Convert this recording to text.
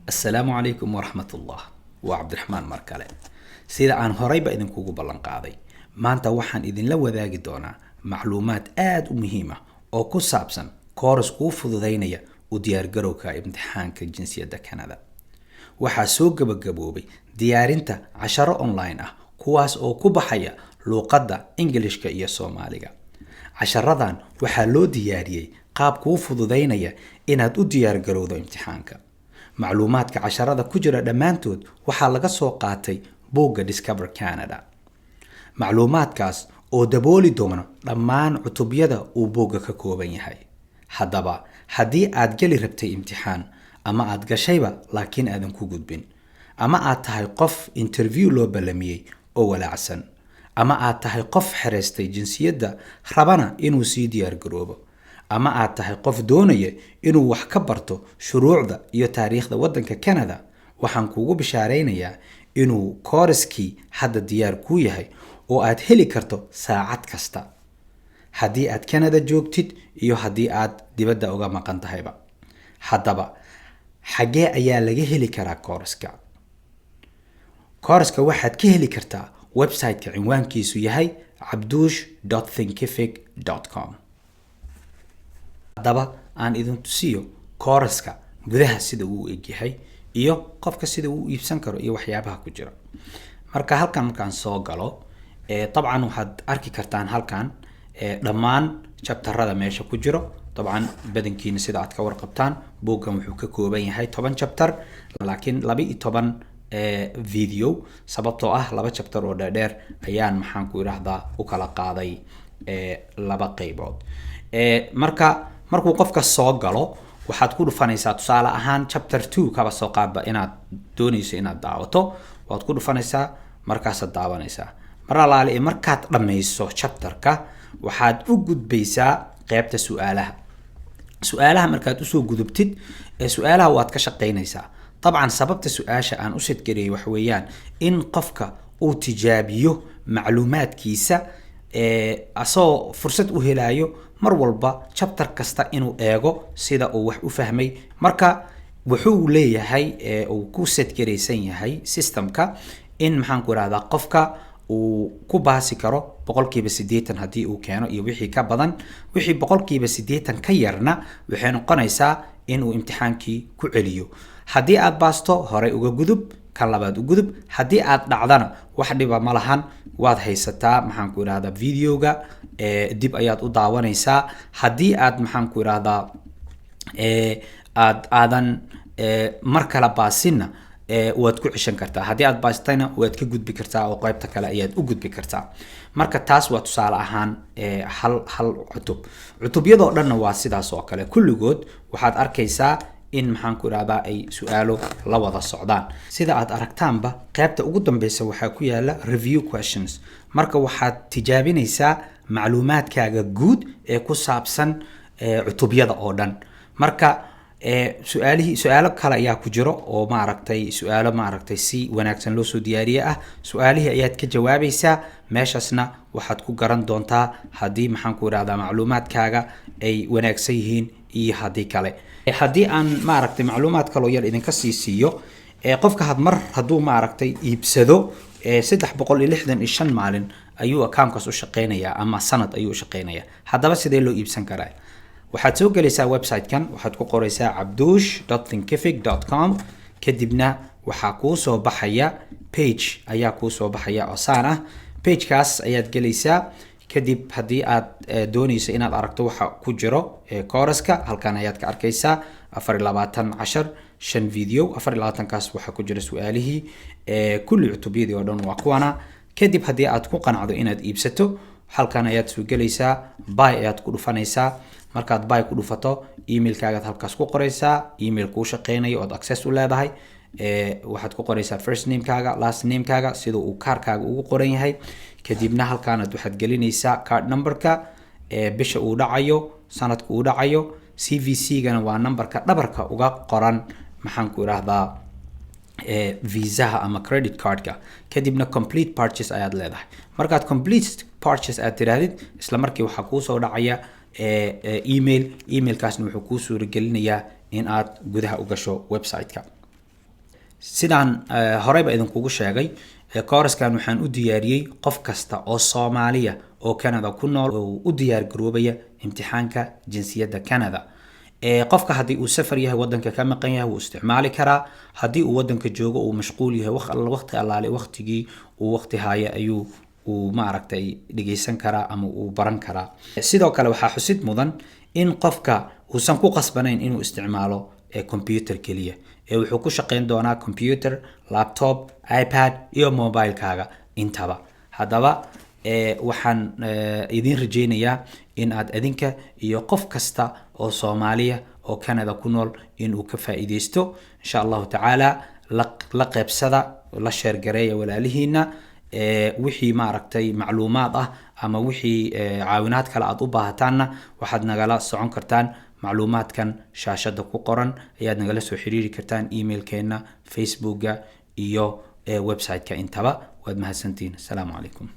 Assalaamu calaykum waraxmatullah. Waa Cabdiraxmaan mar kale. Sida aan horeyba idinkugu ballan qaaday, maanta waxaan idinla wadaagi doonaa macluumaad aada u muhiim ah oo ku saabsan course kuu fududeynaya u diyaargarowga imtixaanka jinsiyadda Canada. Waxaa soo gabagaboobay diyaarinta casharo online ah, kuwaas oo ku baxaya luuqadda Ingilishka iyo Soomaaliga. Casharadan waxaa loo diyaariyey qaab kuu fududeynaya inaad u diyaargarowdo imtixaanka. Macluumaadka casharada ku jira dhammaantood waxaa laga soo qaatay buugga Discover Canada, macluumaadkaas oo dabooli doono dhammaan cutubyada uu buugga ka kooban yahay. Haddaba, haddii aad geli rabtay imtixaan ama aad gashayba laakiin aadan ku gudbin, ama aad tahay qof interview loo ballamiyey oo walaacsan, ama aad tahay qof xereystay jinsiyadda rabana inuu sii diyaargaroobo, ama aad tahay qof doonaya inuu wax ka barto shuruucda iyo taariikhda waddanka Canada, waxaan kuugu bishaaraynayaa inuu course-kii hadda diyaar kuu yahay oo aad heli karto saacad kasta, haddii aad Canada joogtid iyo haddii aad dibadda uga maqan tahayba. Haddaba, xaggee ayaa laga heli karaa course-ka? Course-ka waxaad ka heli kartaa website-ka cinwaankiisu yahay cabduush.thinkific.com. Haddaba, aan idin tusiyo course-ka gudaha sida uu egyahay iyo qofka sida uu iibsan karo iyo waxyaabaha ku jira. Marka halkan markaan soo galo, dabcan waxaad arki kartaan halkan dhammaan chapterada meesha ku jiro. Dabcan badankiina sida aad ka warqabtaan, buuggan wuxuu ka kooban yahay 10 chapter, laakiin 12 video, sababtoo ah laba chapter oo dheerdheer ayaan, maxaan ku idhaahdaa, u kala qaaday laba qeybood. Marka markuu qofka soo galo, waxaad ku dhufanaysaa, tusaale ahaan, chapter 2 kaba soo qaadba inaad doonayso inaad daawato. Waad ku dhufanaysaa, markaasaad daawanaysaa. Mar alaale ee markaad dhammayso chapterka, waxaad u gudbaysaa qeybta su-aalaha. Su-aalaha markaad usoo gudubtid, su-aalaha waad ka shaqaynaysaa. Dabcan, sababta su-aasha aan u setgareeyay waxa weeyaan in qofka uu tijaabiyo macluumaadkiisa, asagoo fursad u helayo mar walba chapter kasta inuu eego sida uu wax u fahmay. Marka wuxuu leeyahay, uu ku setgaraysan yahay systemka, in, maxaan ku ihahdaa, qofka uu ku baasi karo 80% haddii uu keeno iyo wixii ka badan. Wixii 80% ka yarna waxay noqonaysaa inuu imtixaankii ku celiyo. Haddii aad baasto, horey uga gudub, kan labaad u gudub. Haddii aad dhacdana, wax dhiba ma lahan, waad haysataa, maxaan ku idhahdaa, videoga dib ayaad u daawanaysaa. Haddii aad, maxaan ku idhahdaa, aad aadan mar kale baasinna, waad ku ceshan kartaa. Haddii aad baastayna, waad ka gudbi kartaa oo qeybta kale ayaad u gudbi kartaa. Marka taas waa tusaale ahaan hal hal cutub. Cutubyadoo dhanna waa sidaas oo kale. Kulligood waxaad arkaysaa in, maxaan ku idhahdaa, ay su-aalo la wada socdaan. Sida aad aragtaanba, qeybta ugu dambeysa waxaa ku yaala review questions. Marka waxaad tijaabinaysaa macluumaadkaaga guud ee ku saabsan cutubyada oo dhan. Marka su-aalihii, su-aalo kale ayaa ku jiro oo maaragtay, su-aalo maaragtay si wanaagsan loo soo diyaariye ah. Su-aalihii ayaad ka jawaabaysaa. Meeshaasna waxaad ku garan doontaa haddii, maxaan ku idhahdaa, macluumaadkaaga ay wanaagsan yihiin iyo haddii kale. Haddii aan maaragtay macluumaad kaloo yar idinka sii siiyo, qofka had mar hadduu maaragtay iibsado, 365 maalin ayuu accountkaas u shaqeynayaa ama sanad ayuu u shaqeynayaa. Haddaba, sidee loo iibsan karaa? Waxaad soo gelaysaa website-kan, waxaad ku qoraysaa cabduush.thinkific.com. Kadibna waxaa kuu soo baxaya page ayaa kuu soo baxaya oo saan ah. Pagekaas ayaad gelaysaa. Kadib haddii aad dooneyso inaad aragto waxa ku jiro course-ka, halkan ayaad ka arkaysaa: 24 cashar, shan video. 24-kaas waxaa ku jira su-aalihii, kulli cutubyadii oo dhan waa kuwana. Kadib haddii aad ku qanacdo inaad iibsato, halkan ayaad soo gelaysaa, buy ayaad ku dhufanaysaa. Markaad buy ku dhufato, emailkaagaad halkaas ku qoraysaa, email kuu shaqeynayo ood access u leedahay. Waxaad ku qoraysaa first namekaaga, last namekaaga, sida uu kaarkaaga ugu qoran yahay. Kadibna halkaanaad waxaad gelinaysaa card numberka, bisha uu dhacayo, sanadka uu dhacayo. CVC gana waa numberka dhabarka uga qoran, maxaan ku idhaahdaa, visaha ama credit cardka. Kadibna complete purchase ayaad leedahay. Markaad complete purchase aad tidhaahdid, isla markii waxaa kuusoo dhacaya email. Emailkaasna wuxuu kuu suuragelinayaa in aad gudaha u gasho website-ka. Sidaan horeyba idinkugu sheegay, course-kan waxaan u diyaariyey qof kasta oo Soomaaliya oo Canada ku nool oo u diyaar garoobaya imtixaanka jinsiyadda Canada. Qofka haddii uu safar yahay, wadanka ka maqan yahay, wuu isticmaali karaa. Haddii uu wadanka joogo, uu mashquul yahay, waqti allaale waqtigii uu waqti haya ayuu uu maaragtay dhegeysan karaa ama uu baran karaa. Sidoo kale waxaa xusid mudan in qofka uusan ku qasbanayn inuu isticmaalo computer keliya, ee wuxuu ku shaqeyn doonaa computer, laptop, iPad iyo mobilekaaga intaba. Haddaba waxaan idiin rajeynayaa in aad adinka iyo qof kasta oo Soomaaliya oo Canada ku nool in uu ka faa'iideysto, insha Allahu tacaala. La qeybsada, la share gareeya walaalihiina. Wixii maaragtay macluumaad ah ama wixii caawinaad kale aad u baahataanna, waxaad nagala socon kartaan macluumaadkan shaashada ku qoran, ayaad nagala soo xiriiri kartaan emailkeena, Facebooka iyo website-ka intaba. Waad mahadsantihiin. Asalaamu calaykum.